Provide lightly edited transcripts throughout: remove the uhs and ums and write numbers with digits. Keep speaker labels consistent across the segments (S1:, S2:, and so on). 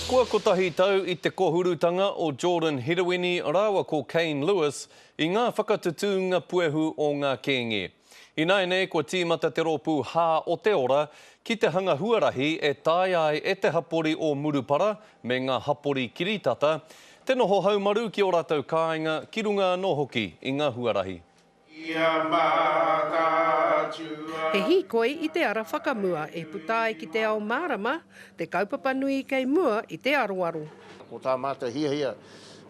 S1: Kua kotahi tau i te kohurutanga o Jordan Herewini rāua ko Kane Lewis i ngā whakatutūnga puehu o ngā kēnge. Ināianei kua tīmata te rōpū Hā o te Ora ki te hanga huarahi e taea ai e te hapori o Murupara me ngā hapori kiritata te noho haumaru ki ō rātou kāinga ki runga anō hoki i ngā huarahi.
S2: He hīkoi i te ara whakamua e puta ai ki te ao mārama, te kaupapa nui kei mua i te aroaro.
S3: Ko tā mātou hiahia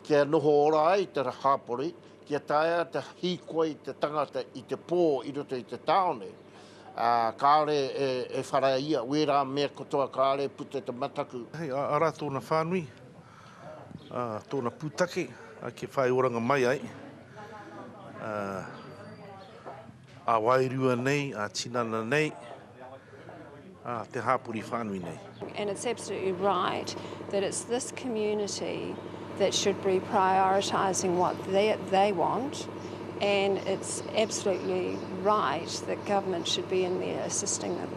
S3: kia noho ora ai te hapori, kia taea te hīkoi te tangata i te pō i roto i te tāone, ā, kāore e whara ia, wērā mea katoa kāore e puta te mataku.
S4: Hei ara tōna whānui, ā, tōna pūtake, ā, kia whai oranga mai ai, ā, ā-wairua nei, ā-tinana nei, ā, te hāpori whānui nei.
S5: And it's absolutely right that it's this community that should be prioritising what they, they want and it's absolutely right that government should be in there assisting them.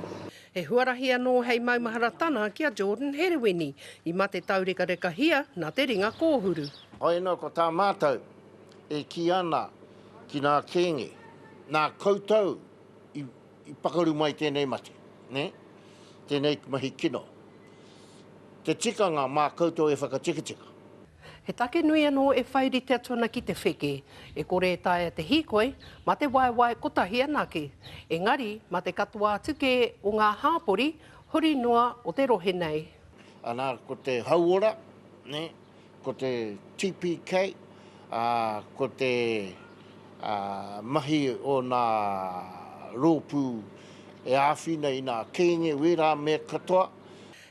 S2: He huarahi anō hei maumaharatana ki a Jordan Herewini, i mate taurekarekahia nā te ringa kōhuru.
S3: Hoi anō ko tā mātou e kī ana ki nā kēnge, nā koutou i pakaru mai tēnei mate, nē, tēnei mahi kino. Te tikanga mā koutou e whakatikatika.
S2: He take nui anō e whai rite atu ana ki te wheke, e kore e taea te hīkoi mā te waewae kotahi anake, engari mā te katoa atu kē o ngā hāpori huri noa o te rohe nei.
S3: Ana, ko te hauora, nē, ko te TPK, ā, ko te, ā, mahi o nā rōpū e āwhina i nā kēnge, wērā mea katoa.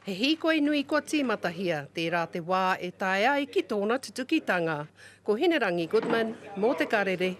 S2: He hīkoi nui kua tīmatahia, tērā te wā e tae ai ki tōna tutukitanga. Ko Hinerangi Goodman, mō Te Karere.